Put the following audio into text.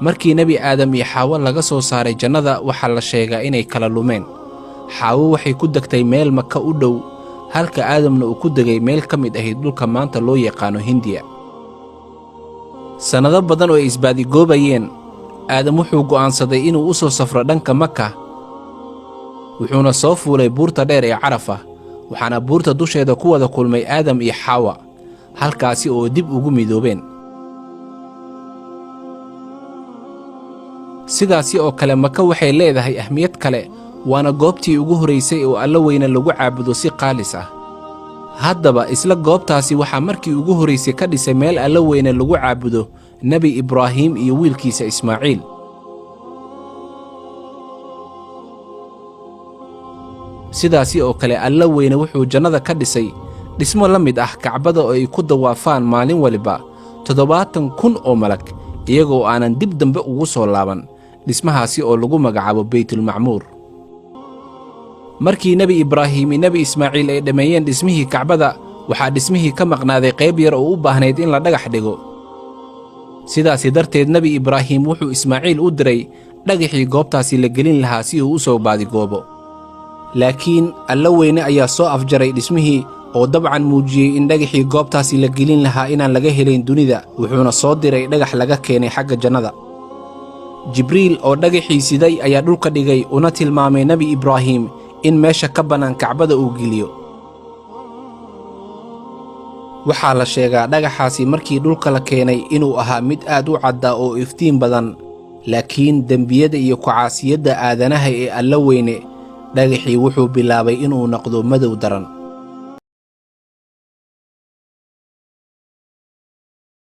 Markii Nebi Aadam iyo Xaawo laga soo saaray jannada, waxaa la sheegaa inay kala lumeen. Xaawo waxay ku degtay meel Maka u dhow, halka Aadamna uu ku degay meel ka mid ahayd dhulka maanta loo yaqaano Hindiya. Sannado badan oo ay isbaadigoobayeen, Aadam wuxuu go'aansaday inuu u soo safro dhanka Maka, wuxuuna soo fuulay buurta dheer ee Carafa, waxaana buurta dusheeda ku wada kulmay Aadam iyo Xaawa, halkaasi oo dib ugu midoobeen. Sidaasi oo kale, Maka waxay leedahay ahmiyad kale, waana goobtii ugu horraysay oo Alla weyne lagu caabudo si qaalis ah. Haddaba isla goobtaasi waxaa markii ugu horraysay ka dhisay meel Alla weyne lagu caabudo Nebi Ibraahim iyo wiilkiisa Ismaaciil. Sidaasi oo kale, Alla weyne wuxuu jannada ka dhisay dhismo la mid ah Kacbada oo ay ku dawaafaan maalin waliba 70,000 oo malag, iyagoo aanan dib dambe ugu soo laaban, dhismahaasi oo lagu magacaabo Baytulmacmuur. Markii Nebi Ibraahim iyo Nebi Ismaaciil ay dhammeeyeen dhismihii Kacbada, waxaa dhismihii ka maqnaaday qayb yar oo u baahnayd in la dhagax dhigo. Sidaasi darteed, Nebi Ibraahim wuxuu Ismaaciil u diray dhagaxii goobtaasi la gelin lahaa si uu u soo baadigoobo, laakiin Alla weyne ayaa soo afjaray dhismihii oo dabcan muujiyey in dhagaxii goobtaasi la gelin lahaa inaan laga helayn dunida, wuxuuna soo diray dhagax laga keenay xagga jannada. Jibriil oo dhagaxii siday ayaa dhulka dhigay, una tilmaamay Nebi Ibraahim in meesha ka bannaan Kacbada uu geliyo. Waxaa la sheegaa dhagaxaasi markii dhulka la keenay inuu ahaa mid aad u caddaa oo iftiin badan, laakiin dembiyada iyo kucaasiyadda aadanaha ee Alla weyne, dhagaxii wuxuu bilaabay inuu noqdo madow daran.